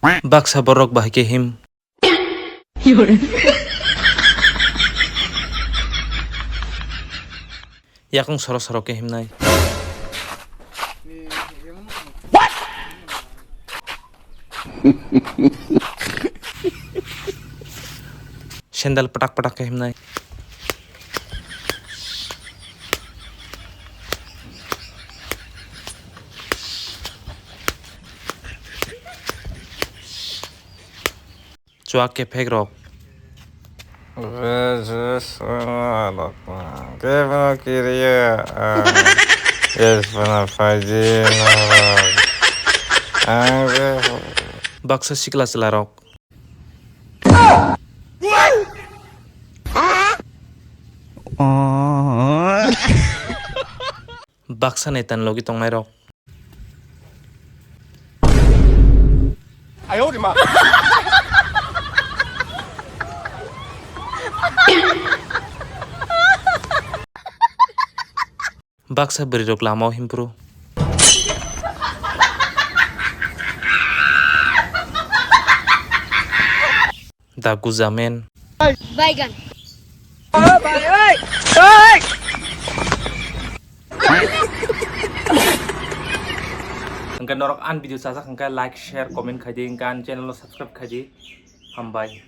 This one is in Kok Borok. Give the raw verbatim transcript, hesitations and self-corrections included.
Baksa borok bahai khe him. Yakung soro soro khe himnai. Sandal patak patak khe himnai. Chuak kephek rok. Kebo kiriya. Yes, bana phaiji norok. Ang je. Baksa sikla chwla rok. Baksa netan logi tongnai rok. Baksa bwrwi rok lama o himpru. Da gujamen. Baigan. Hwnkhe norok ani video chajak hwnkhe like, share, comment khaidi, hwnkhe ani channel no subscribe khaidi. Hambai.